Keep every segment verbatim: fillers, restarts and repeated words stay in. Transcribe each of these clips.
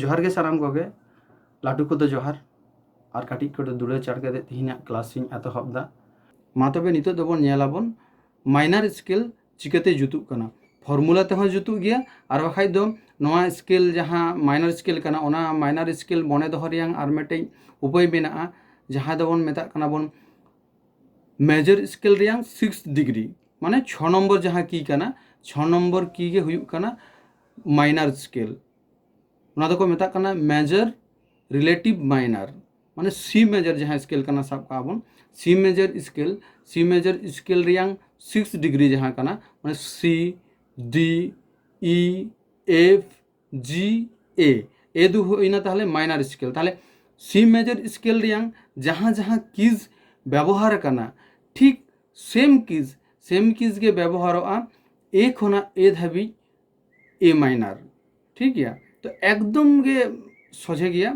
ᱡᱚᱦᱟᱨ ᱜᱮ ᱥᱟᱱᱟᱢ ᱠᱚᱜᱮ, ᱞᱟᱹᱴᱩ ᱠᱚᱫᱚ ᱡᱚᱦᱟᱨ ᱟᱨ ᱠᱟᱹᱴᱤᱡ ᱠᱚᱫᱚ ᱫᱩᱲᱟᱹ ᱪᱟᱲ ᱠᱟᱛᱮ ᱛᱮᱦᱮᱧᱟᱜ ᱠᱞᱟᱥ ᱤᱧ ᱮᱛᱚᱦᱚᱵ ᱮᱫᱟ᱾ ᱢᱟ ᱛᱚᱵᱮ ᱱᱤᱛᱚᱜ ᱫᱚᱵᱚᱱ ᱧᱮᱞᱟᱵᱚᱱ ᱢᱟᱭᱱᱟᱨ ᱥᱠᱮᱞ ᱪᱤᱠᱟᱹᱛᱮ ᱡᱩᱛᱩᱜ ᱠᱟᱱᱟ᱾ ᱯᱷᱚᱨᱢᱩᱞᱟ ᱛᱮᱦᱚᱸ ᱡᱩᱛᱩᱜ ᱜᱮᱭᱟ, ᱟᱨ ᱵᱟᱠᱷᱟᱡ ᱫᱚ ᱱᱚᱣᱟ ᱥᱠᱮᱞ ᱡᱟᱦᱟᱸ ᱢᱟᱭᱱᱟᱨ ᱥᱠᱮᱞ ᱠᱟᱱᱟ, ᱚᱱᱟ ᱢᱟᱭᱱᱟᱨ ᱥᱠᱮᱞ ᱢᱚᱱᱮ ᱫᱚᱦᱚ ᱨᱮᱭᱟᱝ ᱟᱨ ᱢᱤᱫᱴᱮᱡ ᱩᱯᱟᱹᱭ ᱢᱮᱱᱟᱜᱼᱟ, ᱡᱟᱦᱟᱸ ᱫᱚᱵᱚᱱ ᱢᱮᱛᱟᱜ ᱠᱟᱱᱟ ᱵᱚᱱ ᱢᱮᱡᱚᱨ ᱥᱠᱮᱞ ᱨᱮᱭᱟᱝ ᱥᱤᱠᱥ ᱰᱤᱜᱽᱨᱤ, ᱢᱟᱱᱮ ᱪᱷᱚ ᱱᱚᱢᱵᱚᱨ ᱡᱟᱦᱟᱸ ᱠᱤ ᱠᱟᱱᱟ, ᱪᱷᱚ ᱱᱚᱢᱵᱚᱨ ᱠᱤ ᱜᱮ ᱦᱩᱭᱩᱜ ᱠᱟᱱᱟ ᱢᱟᱭᱱᱟᱨ ᱥᱠᱮᱞ᱾ ᱚᱱᱟ ᱫᱚᱠᱚ ᱢᱮᱛᱟᱜ ᱠᱟᱱᱟ ᱢᱮᱡᱚᱨ ᱨᱤᱞᱮᱴᱤᱵᱷ ᱢᱟᱭᱱᱟᱨ, ᱢᱟᱱᱮ ᱥᱤ ᱢᱮᱡᱚᱨ ᱡᱟᱦᱟᱸ ᱥᱠᱮᱞ ᱠᱟᱱᱟ, ᱥᱟᱵ ᱠᱟᱜᱼᱟ ᱵᱚᱱ ᱥᱤ ᱢᱮᱡᱚᱨ ᱥᱠᱮᱞ, ᱥᱤ ᱢᱮᱡᱚᱨ ᱥᱠᱮᱞ ᱨᱮᱭᱟᱝ ᱥᱤᱠᱥ ᱰᱤᱜᱽᱨᱤ ᱡᱟᱦᱟᱸ ᱠᱟᱱᱟ, ᱢᱟᱱᱮ ᱥᱤ, ᱰᱤ, ᱤ, ᱮᱯᱷ, ᱡᱤ, ᱮ, ᱮ ᱫᱚ ᱦᱩᱭᱱᱟ ᱛᱟᱦᱞᱮ ᱢᱟᱭᱱᱟᱨ ᱥᱠᱮᱞ᱾ ᱛᱟᱦᱞᱮ ᱥᱤ ᱢᱮᱡᱚᱨ ᱥᱠᱮᱞ ᱨᱮᱭᱟᱝ ᱡᱟᱦᱟᱸ ᱡᱟᱦᱟᱸ ᱠᱤᱡᱽ ᱵᱮᱵᱚᱦᱟᱨ ᱟᱠᱟᱱᱟ, ᱴᱷᱤᱠ ᱥᱮᱢ ᱠᱤᱡᱽ, ᱥᱮᱢ ᱠᱤᱡᱽ ᱜᱮ ᱵᱮᱵᱚᱦᱟᱨᱚᱜᱼᱟ ᱮ ᱠᱷᱚᱱᱟᱜ ᱮ ᱫᱷᱟᱹᱵᱤᱡ ᱮ ᱢᱟᱭᱱᱟᱨ᱾ ᱴᱷᱤᱠ ᱜᱮᱭᱟ, ᱛᱚ ᱮᱠᱫᱚᱢ ᱜᱮ ᱥᱚᱡᱷᱮ ᱜᱮᱭᱟ,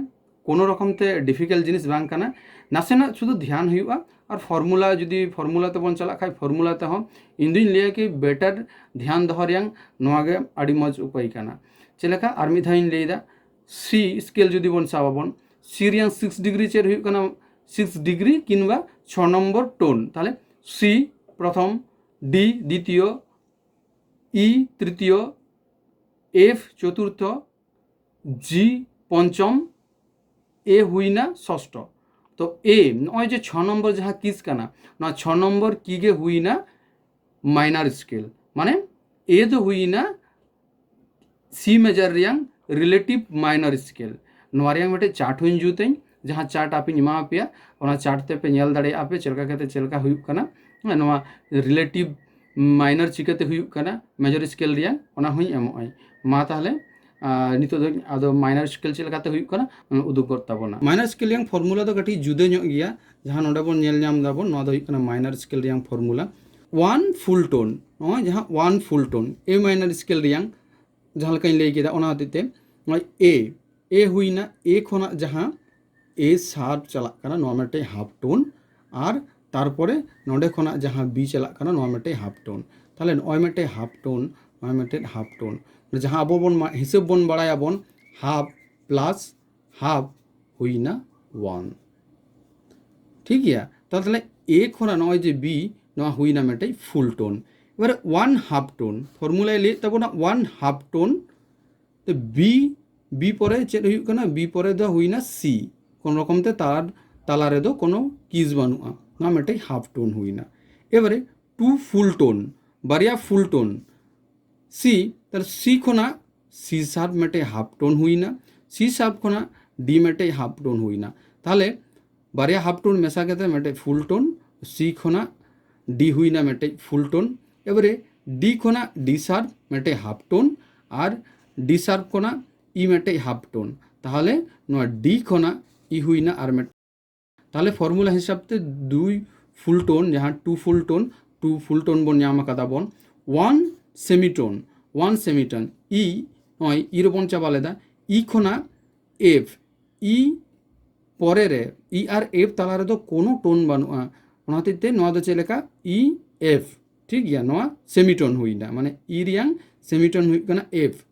ᱠᱳᱱᱳ ᱨᱚᱠᱚᱢ ᱛᱮ ᱰᱤᱯᱷᱤᱠᱟᱞᱴ ᱡᱤᱱᱤᱥ ᱵᱟᱝ ᱠᱟᱱᱟ᱾ ᱱᱟᱥᱮᱱᱟᱜ ᱥᱩᱫᱷᱩ ᱫᱷᱮᱭᱟᱱ ᱦᱩᱭᱩᱜᱼᱟ, ᱟᱨ ᱯᱷᱚᱨᱢᱩᱞᱟ, ᱡᱩᱫᱤ ᱯᱷᱚᱨᱢᱩᱞᱟ ᱛᱮᱵᱚᱱ ᱪᱟᱞᱟᱜ ᱠᱷᱟᱡ ᱯᱷᱚᱨᱢᱩᱞᱟ ᱛᱮᱦᱚᱸ ᱤᱧ ᱫᱩᱧ ᱞᱟᱹᱭᱟ ᱠᱤ ᱵᱮᱴᱟᱨ ᱫᱷᱮᱭᱟᱱ ᱫᱚᱦᱚ ᱨᱮᱭᱟᱝ ᱱᱚᱣᱟ ᱜᱮ ᱟᱹᱰᱤ ᱢᱚᱡᱽ ᱩᱯᱟᱹᱭ ᱠᱟᱱᱟ᱾ ᱪᱮᱫ ᱞᱮᱠᱟ? ᱟᱨ ᱢᱤᱫ ᱫᱷᱟᱣ ᱤᱧ ᱞᱟᱹᱭᱫᱟ, ᱥᱤ ᱥᱠᱮᱞ ᱡᱩᱫᱤ ᱵᱚᱱ ᱥᱟᱵ ᱟᱵᱚᱱ, ᱥᱤ ᱨᱮᱭᱟᱝ ᱥᱤᱠᱥ ᱰᱤᱜᱽᱨᱤ ᱪᱮᱫ ᱦᱩᱭᱩᱜ ᱠᱟᱱᱟ? ᱥᱤᱠᱥ ᱰᱤᱜᱽᱨᱤ ᱠᱤᱝᱵᱟ ᱪᱷᱚ ᱱᱚᱢᱵᱚᱨ ᱴᱳᱱ᱾ ᱛᱟᱦᱞᱮ ᱥᱤ ᱯᱨᱚᱛᱷᱚᱢ, ᱰᱤ ᱫᱤᱛᱤᱭᱚ, ᱤ ᱛᱨᱤᱛᱤᱭᱚ, ᱮᱯᱷ ᱪᱚᱛᱩᱨᱛᱷᱚ, ᱡᱤ ᱯᱚᱧᱪᱚᱢ, ᱮ ᱦᱩᱭᱱᱟ ᱥᱚᱥᱴᱚ᱾ ᱛᱚ ᱮ, ᱱᱚᱜᱼᱚᱭ ᱡᱮ ᱪᱷᱚ ᱱᱚᱢᱵᱚᱨ ᱡᱟᱦᱟᱸ ᱠᱤᱡᱽ ᱠᱟᱱᱟ, ᱱᱚᱣᱟ ᱪᱷᱚ ᱱᱚᱢᱵᱚᱨ ᱠᱤ ᱜᱮ ᱦᱩᱭᱱᱟ ᱢᱟᱭᱱᱟᱨ ᱥᱠᱮᱞ, ᱢᱟᱱᱮ ᱮ ᱫᱚ ᱦᱩᱭᱱᱟ ᱥᱤ ᱢᱮᱡᱟᱨ ᱨᱮᱭᱟᱝ ᱨᱤᱞᱮᱴᱤᱵᱷ ᱢᱟᱭᱱᱟᱨ ᱥᱠᱮᱞ᱾ ᱱᱚᱣᱟ ᱨᱮᱭᱟᱝ ᱢᱤᱫᱴᱮᱡ ᱪᱟᱨᱴ ᱦᱚᱸᱧ ᱡᱩᱛᱟᱹᱧ, ᱡᱟᱦᱟᱸ ᱪᱟᱨᱴ ᱟᱯᱮᱧ ᱮᱢᱟ ᱯᱮᱭᱟ, ᱚᱱᱟ ᱪᱟᱨᱴ ᱛᱮᱯᱮ ᱧᱮᱞ ᱫᱟᱲᱮᱭᱟᱜᱼᱟ ᱯᱮ ᱪᱮᱫ ᱞᱮᱠᱟ ᱠᱟᱛᱮ ᱪᱮᱫ ᱞᱮᱠᱟ ᱦᱩᱭᱩᱜ ᱠᱟᱱᱟ᱾ ᱦᱮᱸ, ᱱᱚᱣᱟ ᱨᱤᱞᱮᱴᱤᱵᱷ ᱢᱟᱭᱱᱟᱨ ᱪᱤᱠᱟᱹᱛᱮ ᱦᱩᱭᱩᱜ ᱠᱟᱱᱟ ᱢᱮᱡᱚᱨ ᱥᱠᱮᱞ ᱨᱮᱭᱟᱝ, ᱚᱱᱟ ᱦᱚᱸᱧ ᱮᱢᱚᱜ ᱟᱹᱧ᱾ ᱢᱟ ᱛᱟᱦᱞᱮ, ᱟᱨ ᱱᱤᱛᱚᱜ ᱫᱚ ᱟᱫᱚ ᱢᱟᱭᱱᱟᱨ ᱥᱠᱮᱞ ᱪᱮᱫ ᱞᱮᱠᱟᱛᱮ ᱦᱩᱭᱩᱜ ᱠᱟᱱᱟ, ᱚᱱᱟ ᱩᱫᱩᱜ ᱜᱚᱫ ᱛᱟᱵᱚᱱᱟ᱾ ᱢᱟᱭᱱᱟᱨ ᱥᱠᱮᱞ ᱨᱮᱭᱟᱝ ᱯᱷᱚᱨᱢᱩᱞᱟ ᱫᱚ ᱠᱟᱹᱴᱤᱡ ᱡᱩᱫᱟᱹ ᱧᱚᱜ ᱜᱮᱭᱟ᱾ ᱡᱟᱦᱟᱸ ᱱᱚᱰᱮ ᱵᱚᱱ ᱧᱮᱞ ᱧᱟᱢ ᱫᱟᱵᱚᱱ, ᱱᱚᱣᱟ ᱫᱚ ᱦᱩᱭᱩᱜ ᱠᱟᱱᱟ ᱢᱟᱭᱱᱟᱨ ᱥᱠᱮᱞ ᱨᱮᱭᱟᱝ ᱯᱷᱚᱨᱢᱩᱞᱟ᱾ ᱳᱣᱟᱱ ᱯᱷᱩᱞ ᱴᱳᱱ, ᱱᱚᱜᱼᱚᱭ ᱡᱟᱦᱟᱸ ᱳᱣᱟᱱ ᱯᱷᱩᱞ ᱴᱳᱱ ᱮ ᱢᱟᱭᱱᱟᱨ ᱥᱠᱮᱞ ᱨᱮᱭᱟᱝ, ᱡᱟᱦᱟᱸ ᱞᱮᱠᱟᱧ ᱞᱟᱹᱭ ᱠᱮᱫᱟ, ᱚᱱᱟ ᱦᱚᱛᱮᱡ ᱛᱮ ᱱᱚᱜᱼᱚᱭ ᱮ, ᱮ ᱦᱩᱭᱱᱟ, ᱮ ᱠᱷᱚᱱᱟᱜ ᱡᱟᱦᱟᱸ ᱮ ᱥᱟᱨᱯ ᱪᱟᱞᱟᱜ ᱠᱟᱱᱟ, ᱱᱚᱣᱟ ᱢᱤᱫᱴᱮᱡ ᱦᱟᱯ ᱴᱳᱱ, ᱟᱨ ᱛᱟᱨᱯᱚᱨᱮ ᱱᱚᱰᱮ ᱠᱷᱚᱱᱟᱜ ᱡᱟᱦᱟᱸ ᱵᱤ ᱪᱟᱞᱟᱜ ᱠᱟᱱᱟ, ᱱᱚᱣᱟ ᱢᱤᱫᱴᱮᱡ ᱦᱟᱯ ᱴᱳᱱ᱾ ᱛᱟᱦᱞᱮ ᱱᱚᱜᱼᱚᱭ ᱢᱤᱫᱴᱮᱡ ᱦᱟᱯ ᱴᱳᱱ, ᱱᱚᱜᱼᱚᱭ ᱢᱤᱫᱴᱮᱡ ᱦᱟᱯ ᱴᱳᱱ᱾ ᱡᱟᱦᱟᱸ ᱟᱵᱚ ᱵᱚᱱ ᱢᱟ-, ᱦᱤᱥᱟᱹᱵ ᱵᱚᱱ ᱵᱟᱲᱟᱭᱟᱵᱚᱱ, ᱦᱟᱯ plus half ᱦᱩᱭᱱᱟ ᱚᱣᱟᱱ᱾ ᱴᱷᱤᱠ ᱜᱮᱭᱟ, ᱛᱟᱦᱞᱮ ᱮ ᱠᱷᱚᱱᱟᱜ ᱱᱚᱜᱼᱚᱭ ᱡᱮ ᱵᱤ, ᱱᱚᱣᱟ ᱦᱩᱭᱱᱟ ᱢᱤᱫᱴᱮᱡ ᱯᱷᱩᱞ ᱴᱳᱱ᱾ ᱮᱵᱟᱨᱮ ᱚᱣᱟᱱ ᱦᱟᱯ ᱴᱳᱱ ᱯᱷᱚᱨᱢᱩᱞᱟᱭ ᱞᱟᱹᱭᱮᱫ ᱛᱟᱵᱚᱱᱟ, ᱚᱣᱟᱱ ᱦᱟᱯ ᱴᱳᱱ᱾ ᱛᱚ ᱵᱤ, ᱵᱤ ᱯᱚᱨᱮ ᱪᱮᱫ ᱦᱩᱭᱩᱜ ᱠᱟᱱᱟ? ᱵᱤ ᱯᱚᱨᱮ ᱫᱚ ᱦᱩᱭᱱᱟ ᱥᱤ᱾ ᱠᱳᱱᱳ ᱨᱚᱠᱚᱢ ᱛᱮ ᱛᱟᱞᱟ, ᱛᱟᱞᱟ ᱨᱮᱫᱚ ᱠᱳᱱᱳ ᱠᱤᱥ ᱵᱟᱹᱱᱩᱜᱼᱟ, ᱱᱚᱣᱟ ᱢᱤᱫᱴᱮᱡ ᱦᱟᱯ ᱴᱳᱱ ᱦᱩᱭᱱᱟ᱾ ᱮᱵᱟᱨᱮ ᱴᱩ ᱯᱷᱩᱞ ᱴᱳᱱ, ᱵᱟᱨᱭᱟ ᱯᱷᱩᱞ ᱴᱳᱱ, ᱥᱤ, ᱛᱟᱦᱞᱮ ᱥᱤ ᱠᱷᱚᱱᱟᱜ ᱥᱤ ᱥᱟᱨᱯ ᱢᱤᱫᱴᱮᱡ ᱦᱟᱯ ᱴᱳᱱ ᱦᱩᱭᱱᱟ, ᱥᱤ ᱥᱟᱨᱯ ᱠᱷᱚᱱᱟᱜ ᱰᱤ ᱢᱤᱫᱴᱮᱡ ᱦᱟᱯ ᱴᱳᱱ ᱦᱩᱭᱱᱟ᱾ ᱛᱟᱦᱞᱮ ᱵᱟᱨᱭᱟ ᱦᱟᱯ ᱴᱳᱱ ᱢᱮᱥᱟ ᱠᱟᱛᱮ ᱢᱤᱫᱴᱮᱡ ᱯᱷᱩᱞ ᱴᱳᱱ, ᱥᱤ ᱠᱷᱚᱱᱟᱜ ᱰᱤ ᱦᱩᱭᱱᱟ ᱢᱤᱫᱴᱮᱡ ᱯᱷᱩᱞ ᱴᱳᱱ᱾ ᱮᱵᱟᱨᱮ ᱰᱤ ᱠᱷᱚᱱᱟᱜ ᱰᱤ ᱥᱟᱨᱯ ᱢᱤᱫᱴᱮᱡ ᱦᱟᱯ ᱴᱳᱱ, ᱟᱨ ᱰᱤ ᱥᱟᱨᱯ ᱠᱷᱚᱱᱟᱜ ᱤ ᱢᱤᱫᱴᱮᱡ ᱦᱟᱯ ᱴᱳᱱ᱾ ᱛᱟᱦᱞᱮ ᱱᱚᱣᱟ ᱰᱤ ᱠᱷᱚᱱᱟᱜ ᱤ ᱦᱩᱭᱱᱟ ᱟᱨ ᱢᱤᱫ᱾ ᱛᱟᱦᱞᱮ ᱯᱷᱚᱨᱢᱩᱞᱟ ᱦᱤᱥᱟᱹᱵ ᱛᱮ ᱫᱩᱭ ᱯᱷᱩᱞ ᱴᱳᱱ, ᱡᱟᱦᱟᱸ ᱴᱩ ᱯᱷᱩᱞ ᱴᱳᱱ, ᱴᱩ ᱯᱷᱩᱞ ᱴᱳᱱ ᱵᱚᱱ ᱧᱟᱢ ᱟᱠᱟᱫᱟ ᱵᱚᱱ᱾ One semi tone, one semi tone, E, ᱱᱚᱜᱼᱚᱭ ᱤ ᱨᱮᱵᱚᱱ ᱪᱟᱵᱟ ᱞᱮᱫᱟ, ᱤ ᱠᱷᱚᱱᱟᱜ ᱮᱯᱷ, ᱤ ᱯᱚᱨᱮ ᱨᱮ ᱤ ᱟᱨ ᱮᱯᱷ ᱛᱟᱞᱟ ᱨᱮᱫᱚ ᱠᱳᱱᱳ ᱴᱳᱱ ᱵᱟᱹᱱᱩᱜᱼᱟ, ᱚᱱᱟ ᱦᱚᱛᱮᱡ ᱛᱮ ᱱᱚᱣᱟ ᱫᱚ ᱪᱮᱫ ᱞᱮᱠᱟ? E F. ᱴᱷᱤᱠ ᱜᱮᱭᱟ, ᱱᱚᱣᱟ ᱥᱮᱢᱤ ᱴᱳᱱ ᱦᱩᱭᱱᱟ, ᱢᱟᱱᱮ ᱤ ᱨᱮᱭᱟᱝ ᱥᱮᱢᱤ ᱴᱳᱱ ᱦᱩᱭᱩᱜ ᱠᱟᱱᱟ ᱮᱯᱷ᱾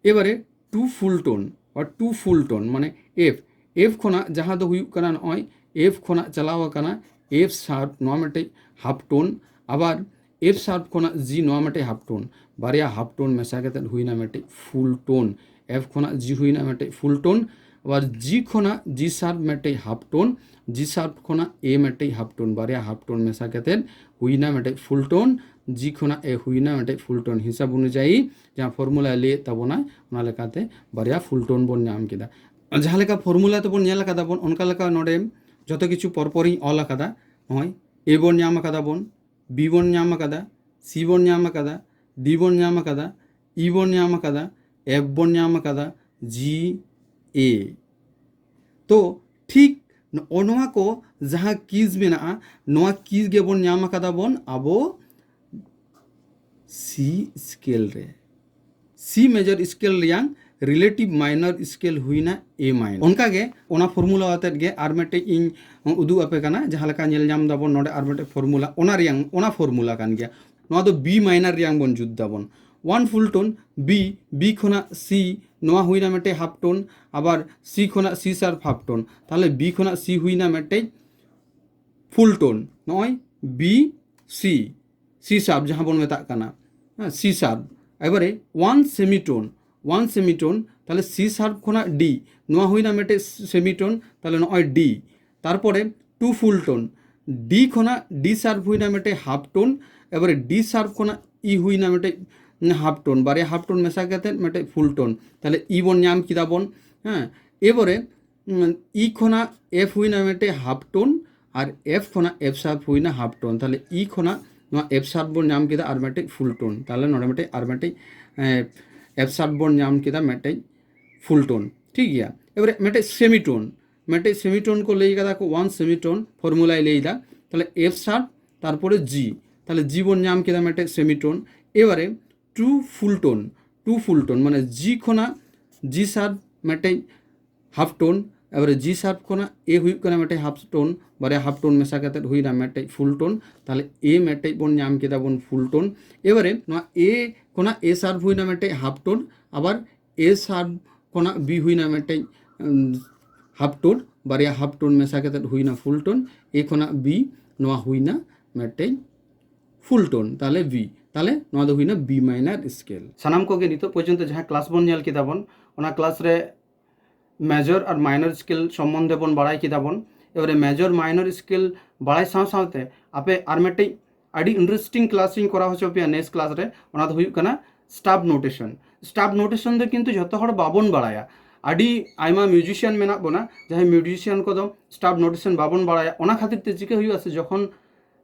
ᱮᱵᱟᱨᱮ ᱴᱩ ᱯᱷᱩᱞ ᱴᱳᱱ ᱵᱟ ᱴᱩ ᱯᱷᱩᱞ ᱴᱳᱱ ᱢᱟᱱᱮ ᱮᱯᱷ, ᱮᱯᱷ ᱠᱷᱚᱱᱟᱜ ᱡᱟᱦᱟᱸ ᱫᱚ ᱦᱩᱭᱩᱜ ᱠᱟᱱᱟ ᱱᱚᱜᱼᱚᱭ ᱮᱯᱷ ᱠᱷᱚᱱᱟᱜ ᱪᱟᱞᱟᱣ ᱟᱠᱟᱱᱟ ᱮᱯᱷ ᱥᱟᱨᱯ, ᱱᱚᱣᱟ ᱢᱤᱫᱴᱮᱡ ᱦᱟᱯ ᱴᱳᱱ, ᱟᱵᱟᱨ ᱮᱯᱷ ᱥᱟᱨᱯ ᱠᱷᱚᱱᱟᱜ ᱡᱤ, ᱱᱚᱣᱟ ᱢᱤᱫᱴᱮᱡ ᱦᱟᱯ ᱴᱳᱱ, ᱵᱟᱨᱭᱟ ᱦᱟᱯ ᱴᱳᱱ ᱢᱮᱥᱟ ᱠᱟᱛᱮᱫ ᱦᱩᱭᱱᱟ ᱢᱤᱫᱴᱮᱡ ᱯᱷᱩᱞ ᱴᱳᱱ᱾ ᱮᱯᱷ ᱠᱷᱚᱱᱟᱜ ᱡᱤ ᱦᱩᱭᱱᱟ ᱢᱤᱫᱴᱮᱡ ᱯᱷᱩᱞ ᱴᱳᱱ, ᱟᱵᱟᱨ ᱡᱤ ᱠᱷᱚᱱᱟᱜ ᱡᱤ ᱥᱟᱨᱯ ᱢᱤᱫᱴᱮᱡ ᱦᱟᱯ ᱴᱳᱱ, ᱡᱤ ᱥᱟᱨᱯ ᱠᱷᱚᱱᱟᱜ ᱮ ᱢᱤᱫᱴᱮᱡ ᱦᱟᱯ ᱴᱳᱱ, ᱵᱟᱨᱭᱟ ᱦᱟᱯ ᱴᱳᱱ ᱢᱮᱥᱟ ᱠᱟᱛᱮᱫ ᱦᱩᱭᱱᱟ ᱢᱤᱫᱴᱮᱡ ᱯᱷᱩᱞ ᱴᱳᱱ, ᱡᱤ ᱠᱷᱚᱱᱟᱜ ᱮ ᱦᱩᱭᱱᱟ ᱢᱤᱫᱴᱮᱡ ᱯᱷᱩᱞ ᱴᱳᱱ᱾ ᱦᱤᱥᱟᱹᱵ ᱚᱱᱩᱡᱟᱭᱤ ᱡᱟᱦᱟᱸ ᱯᱷᱚᱨᱢᱩᱞᱟᱭ ᱞᱟᱹᱭᱮᱫ ᱛᱟᱵᱚᱱᱟ, ᱚᱱᱟ ᱞᱮᱠᱟᱛᱮ ᱵᱟᱨᱭᱟ ᱯᱷᱩᱞ ᱴᱳᱱ ᱵᱚᱱ ᱧᱟᱢ ᱠᱮᱫᱟ᱾ ᱡᱟᱦᱟᱸ ᱞᱮᱠᱟ ᱯᱷᱚᱨᱢᱩᱞᱟ ᱛᱮᱵᱚᱱ ᱧᱮᱞ ᱟᱠᱟᱫᱟ ᱵᱚᱱ, ᱚᱱᱠᱟ ᱞᱮᱠᱟ ᱱᱚᱰᱮ ᱡᱚᱛᱚ ᱠᱤᱪᱷᱩ ᱯᱚᱨᱯᱚᱨᱤᱧ ᱚᱞ ᱟᱠᱟᱫᱟ᱾ ᱱᱚᱜᱼᱚᱭ ᱮ ᱵᱚᱱ ᱧᱟᱢ ᱟᱠᱟᱫᱟ ᱵᱚᱱ, ᱵᱤ ᱵᱚᱱ ᱧᱟᱢ ᱟᱠᱟᱫᱟ, ᱥᱤ ᱵᱚᱱ ᱧᱟᱢ ᱟᱠᱟᱫᱟ, ᱰᱤ ᱵᱚᱱ ᱧᱟᱢ ᱟᱠᱟᱫᱟ, ᱤ ᱵᱚᱱ ᱧᱟᱢ ᱟᱠᱟᱫᱟ, ᱮᱯᱷ ᱵᱚᱱ ᱧᱟᱢ ᱟᱠᱟᱫᱟ, ᱡᱤ, ᱮ᱾ ᱛᱚ ᱴᱷᱤᱠ ᱱᱚᱜᱼᱚ ᱱᱚᱣᱟ ᱠᱚ ᱡᱟᱦᱟᱸ ᱠᱤᱡᱽ ᱢᱮᱱᱟᱜᱼᱟ, ᱱᱚᱣᱟ ᱠᱤᱡᱽ ᱜᱮᱵᱚᱱ ᱧᱟᱢ ᱟᱠᱟᱫᱟ ᱵᱚᱱ ᱟᱵᱚ ᱥᱤ ᱥᱠᱮᱞ ᱨᱮ᱾ ᱥᱤ ᱢᱮᱡᱚᱨ ᱥᱠᱮᱞ ᱨᱮᱭᱟᱝ ᱨᱤᱞᱮᱴᱤᱵᱷ ᱢᱟᱭᱱᱚᱨ ᱥᱠᱮᱞ ᱦᱩᱭᱱᱟ ᱮ ᱢᱟᱭᱱᱚᱨ᱾ ᱚᱱᱠᱟᱜᱮ ᱚᱱᱟ ᱯᱷᱚᱨᱢᱩᱞᱟ ᱟᱛᱮᱫ ᱜᱮ ᱟᱨ ᱢᱤᱫᱴᱮᱡ ᱤᱧ ᱩᱫᱩᱜ ᱟᱯᱮ ᱠᱟᱱᱟ, ᱡᱟᱦᱟᱸ ᱞᱮᱠᱟ ᱧᱮᱞ ᱧᱟᱢ ᱫᱟᱵᱚᱱ ᱱᱚᱰᱮ ᱟᱨ ᱢᱤᱫᱴᱮᱡ ᱯᱷᱚᱨᱢᱩᱞᱟ, ᱚᱱᱟ ᱨᱮᱭᱟᱝ, ᱚᱱᱟ ᱯᱷᱚᱨᱢᱩᱞᱟ ᱠᱟᱱ ᱜᱮᱭᱟ᱾ ᱱᱚᱣᱟ ᱫᱚ ᱵᱤ ᱢᱟᱭᱱᱟᱨ ᱨᱮᱭᱟᱝ ᱵᱚᱱ ᱡᱩᱛ ᱫᱟᱵᱚᱱ᱾ one full tone, B, B ᱠᱷᱚᱱᱟᱜ C, ᱱᱚᱣᱟ ᱦᱩᱭᱱᱟ ᱢᱤᱫᱴᱮᱡ half tone, ᱟᱵᱟᱨ C ᱠᱷᱚᱱᱟᱜ C sharp half tone, ᱛᱟᱦᱚᱞᱮ B ᱠᱷᱚᱱᱟᱜ C ᱦᱩᱭᱱᱟ ᱢᱤᱫᱴᱮᱡ full tone᱾ ᱱᱚᱜᱼᱚᱭ B, C, C sharp ᱡᱟᱦᱟᱸ ᱵᱚᱱ ᱢᱮᱛᱟᱜ ᱠᱟᱱᱟ, ᱦᱮᱸ, C sharp᱾ ᱮᱵᱟᱨᱮ one semitone, one semitone, ᱛᱟᱦᱚᱞᱮ C sharp ᱠᱷᱚᱱᱟᱜ D, ᱱᱚᱣᱟ ᱦᱩᱭᱱᱟ ᱢᱤᱫᱴᱮᱡ semitone, ᱛᱟᱦᱚᱞᱮ ᱱᱚᱜᱼᱚᱭ D᱾ ᱛᱟᱨᱯᱚᱨᱮ two full tone, D ᱠᱷᱚᱱᱟᱜ D sharp ᱦᱩᱭᱱᱟ ᱢᱤᱫᱴᱮᱡ half tone, ᱮᱵᱟᱨᱮ D sharp ᱠᱷᱚᱱᱟᱜ E ᱦᱩᱭᱱᱟ ᱢᱤᱫᱴᱮᱡ half tone, ᱵᱟᱨᱭᱟ half tone ᱢᱮᱥᱟ ᱠᱟᱛᱮᱫ ᱢᱤᱫᱴᱮᱡ full tone, ᱛᱟᱦᱚᱞᱮ E ᱵᱚᱱ ᱧᱟᱢ ᱠᱮᱫᱟ ᱵᱚᱱ᱾ ᱦᱮᱸ, ᱮᱵᱟᱨᱮ ᱩᱸ, E ᱠᱷᱚᱱᱟᱜ F ᱦᱩᱭᱱᱟ ᱢᱤᱫᱴᱮᱡ half tone, ᱟᱨ F ᱠᱷᱚᱱᱟᱜ F sharp ᱦᱩᱭᱱᱟ half tone, ᱛᱟᱦᱚᱞᱮ E ᱠᱷᱚᱱᱟᱜ ᱱᱚᱣᱟ F sharp ᱵᱚᱱ ᱧᱟᱢ ᱠᱮᱫᱟ ᱟᱨ ᱢᱤᱫᱴᱮᱡ full tone, ᱛᱟᱦᱚᱞᱮ ᱱᱚᱰᱮ ᱢᱤᱫᱴᱮᱡ ᱟᱨ ᱢᱤᱫᱴᱮᱡ, ᱮᱸ, F sharp ᱵᱚᱱ ᱧᱟᱢ ᱠᱮᱫᱟ ᱢᱤᱫᱴᱮᱡ full tone, ᱴᱷᱤᱠ ᱜᱮᱭᱟ᱾ ᱮᱵᱟᱨᱮ ᱢᱤᱫᱴᱮᱡ semitone, ᱢᱤᱫᱴᱮᱡ semitone ᱠᱚ ᱞᱟᱹᱭ ᱠᱟᱫᱟ ᱠᱚ, one semitone formulaᱭ ᱞᱟᱹᱭ ᱫᱟ, ᱛᱟᱦᱚᱞᱮ F sharp ᱛᱟᱨᱯᱚᱨᱮ G, ᱛᱟᱦᱚᱞᱮ G ᱵᱚᱱ ᱧᱟᱢ ᱠᱮᱫᱟ ᱢᱤᱫᱴᱮᱡ semitone᱾ ᱮᱵᱟᱨᱮ two full tone, two full tone ᱢᱟᱱᱮ G ᱠᱷᱚᱱᱟᱜ G sharp ᱢᱤᱫᱴᱮᱡ half tone, ᱮᱵᱟᱨᱮ G sharp ᱠᱷᱚᱱᱟᱜ A ᱦᱩᱭᱩᱜ ᱠᱟᱱᱟ ᱢᱤᱫᱴᱮᱡ half tone, ᱵᱟᱨᱭᱟ half tone ᱢᱮᱥᱟ ᱠᱟᱛᱮᱫ ᱦᱩᱭᱱᱟ ᱢᱤᱫᱴᱮᱡ full tone, ᱛᱟᱦᱚᱞᱮ A ᱢᱤᱫᱴᱮᱡ ᱵᱚᱱ ᱧᱟᱢ ᱠᱮᱫᱟ ᱵᱚᱱ full tone᱾ ᱮᱵᱟᱨᱮ ᱱᱚᱣᱟ A ᱠᱷᱚᱱᱟᱜ A sharp ᱦᱩᱭᱱᱟ ᱢᱤᱫᱴᱮᱡ half tone, ᱟᱵᱟᱨ A sharp ᱠᱷᱚᱱᱟᱜ B ᱦᱩᱭᱱᱟ ᱢᱤᱫᱴᱮᱡ, ᱩᱢ, half tone, ᱵᱟᱨᱭᱟ half tone ᱢᱮᱥᱟ ᱠᱟᱛᱮᱫ ᱦᱩᱭᱱᱟ full tone, A ᱠᱷᱚᱱᱟᱜ B, ᱱᱚᱣᱟ ᱦᱩᱭᱱᱟ ᱢᱤᱫᱴᱮᱡ full tone, ᱛᱟᱦᱚᱞᱮ B, ᱛᱟᱦᱚᱞᱮ ᱱᱚᱣᱟ ᱫᱚ ᱦᱩᱭᱱᱟ B minor scale᱾ ᱥᱟᱱᱟᱢ ᱠᱚᱜᱮ ᱱᱤᱛᱚᱜ ᱯᱚᱨᱡᱚᱱᱛᱚ ᱡᱟᱦᱟᱸ class ᱵᱚᱱ ᱧᱮᱞ ᱠᱮᱫᱟ ᱵᱚᱱ, ᱚᱱᱟ class ᱨᱮ major ᱟᱨ minor scale ᱥᱚᱢᱵᱚᱱᱫᱷᱮ ᱵᱚᱱ ᱵᱟᱲᱟᱭ ᱠᱮᱫᱟ ᱵᱚᱱ᱾ ᱮᱵᱟᱨᱮ major minor scale ᱵᱟᱲᱟᱭ ᱥᱟᱶ ᱥᱟᱶᱛᱮ ᱟᱯᱮ ᱟᱨ ᱢᱤᱫᱴᱤᱡ ᱟᱹᱰᱤ interesting class ᱤᱧ ᱠᱚᱨᱟᱣ ᱦᱚᱪᱚ ᱯᱮᱭᱟ next class ᱨᱮ, ᱚᱱᱟ ᱫᱚ ᱦᱩᱭᱩᱜ ᱠᱟᱱᱟ staff notation᱾ Staff notation ᱫᱚ ᱠᱤᱱᱛᱩ ᱡᱷᱚᱛᱚ ᱦᱚᱲ ᱵᱟᱵᱚᱱ ᱵᱟᱲᱟᱭᱟ᱾ ᱟᱹᱰᱤ ᱟᱭᱢᱟ musician ᱢᱮᱱᱟᱜ ᱵᱚᱱᱟ, ᱡᱟᱦᱟᱸᱭ musician ᱠᱚᱫᱚ staff notation ᱵᱟᱵᱚᱱ ᱵᱟᱲᱟᱭᱟ᱾ ᱚᱱᱟ ᱠᱷᱟᱹᱛᱤᱨ ᱛᱮ ᱪᱤᱠᱟᱹ ᱦᱩᱭᱩᱜᱼᱟ ᱥᱮ, ᱡᱚᱠᱷᱚᱱ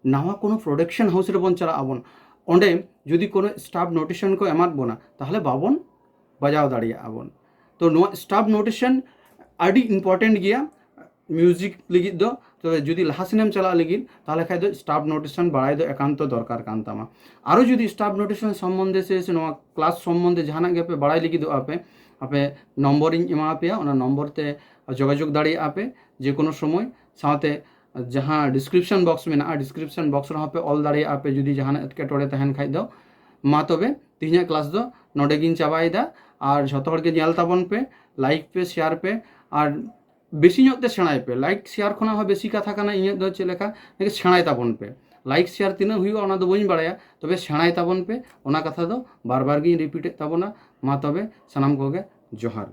ᱱᱟᱣᱟ ᱠᱳᱱᱳ production house ᱨᱮᱵᱚᱱ ᱪᱟᱞᱟᱜ ᱟᱵᱚᱱ, ᱚᱸᱰᱮ ᱡᱩᱫᱤ ᱠᱳᱱᱳ staff notation ᱠᱚ ᱮᱢᱟᱫ ᱵᱚᱱᱟ, ᱛᱟᱦᱚᱞᱮ ᱵᱟᱵᱚᱱ ᱵᱟᱡᱟᱣ ᱫᱟᱲᱮᱭᱟᱜᱼᱟ ᱵᱚᱱ᱾ ᱛᱚ ᱱᱚᱣᱟ staff notation ᱟᱹᱰᱤ important ᱜᱮᱭᱟ music ᱞᱟᱹᱜᱤᱫ ᱫᱚ᱾ ᱛᱚᱵᱮ ᱡᱩᱫᱤ ᱞᱟᱦᱟ ᱥᱮᱱᱮᱢ ᱪᱟᱞᱟᱜ ᱞᱟᱹᱜᱤᱫ, ᱛᱟᱦᱚᱞᱮ ᱠᱷᱟᱡ ᱫᱚ staff notation ᱵᱟᱲᱟᱭ ᱫᱚ ᱮᱠᱟᱱᱛᱚ ᱫᱚᱨᱠᱟᱨ ᱠᱟᱱ ᱛᱟᱢᱟ᱾ ᱟᱨᱚ ᱡᱩᱫᱤ staff notation ᱥᱚᱢᱵᱚᱱᱫᱷᱮ ᱥᱮ, ᱥᱮ ᱱᱚᱣᱟ class ᱥᱚᱢᱵᱚᱱᱫᱷᱮ ᱡᱟᱦᱟᱱᱟᱜ ᱜᱮᱯᱮ ᱵᱟᱲᱟᱭ ᱞᱟᱹᱜᱤᱫᱚᱜᱼᱟ ᱯᱮ, ᱟᱯᱮ ᱱᱚᱢᱵᱚᱨᱤᱧ ᱮᱢᱟ ᱯᱮᱭᱟ, ᱚᱱᱟ ᱱᱚᱢᱵᱚᱨ ᱛᱮ ᱡᱳᱜᱟᱡᱳᱜᱽ ᱫᱟᱲᱮᱭᱟᱜᱼᱟ ᱯᱮ ᱡᱮ ᱠᱳᱱᱳ ᱥᱚᱢᱚᱭ᱾ ᱥᱟᱶᱛᱮ ᱡᱟᱦᱟᱸ description box ᱢᱮᱱᱟᱜᱼᱟ, description box ᱨᱮᱦᱚᱸ ᱯᱮ ᱚᱞ ᱫᱟᱲᱮᱭᱟᱜᱼᱟ ᱯᱮ ᱡᱩᱫᱤ ᱡᱟᱦᱟᱱᱟᱜ ᱮᱴᱠᱮᱴᱚᱬᱮ ᱛᱟᱦᱮᱱ ᱠᱷᱟᱡ ᱫᱚ᱾ ᱢᱟ ᱛᱚᱵᱮ ᱛᱮᱦᱮᱧᱟᱜ ᱠᱞᱟᱥ ᱫᱚ ᱱᱚᱰᱮ ᱜᱤᱧ ᱪᱟᱵᱟᱭᱮᱫᱟ᱾ ᱟᱨ ᱡᱷᱚᱛᱚ ᱦᱚᱲ ᱜᱮ ᱧᱮᱞ ᱛᱟᱵᱚᱱ ᱯᱮ, ᱞᱟᱭᱤᱠ ᱯᱮ, ᱥᱮᱭᱟᱨ ᱯᱮ, ᱟᱨ ᱵᱮᱥᱤ ᱧᱚᱜ ᱛᱮ ᱥᱮᱬᱟᱭ ᱯᱮ᱾ ᱞᱟᱭᱤᱠ ᱥᱮᱭᱟᱨ ᱠᱷᱚᱱᱟᱜ ᱦᱚᱸ ᱵᱮᱥᱤ ᱠᱟᱛᱷᱟ ᱠᱟᱱᱟ ᱤᱧᱟᱹᱜ ᱫᱚ ᱪᱮᱫ ᱞᱮᱠᱟ, ᱥᱮᱬᱟᱭ ᱛᱟᱵᱚᱱ ᱯᱮ᱾ ᱞᱟᱭᱤᱠ ᱥᱮᱭᱟᱨ ᱛᱤᱱᱟᱹᱜ ᱦᱩᱭᱩᱜᱼᱟ ᱚᱱᱟ ᱫᱚ ᱵᱟᱹᱧ ᱵᱟᱲᱟᱭᱟ, ᱛᱚᱵᱮ ᱥᱮᱬᱟᱭ ᱛᱟᱵᱚᱱ ᱯᱮ, ᱚᱱᱟ ᱠᱟᱛᱷᱟ ᱫᱚ ᱵᱟᱨ ᱵᱟᱨ ᱜᱤᱧ ᱨᱤᱯᱤᱴᱮᱫ ᱛᱟᱵᱚᱱᱟ᱾ ᱢᱟ ᱛᱚᱵᱮ ᱥᱟᱱᱟᱢ ᱠᱚᱜᱮ ᱡᱚᱦᱟᱨ᱾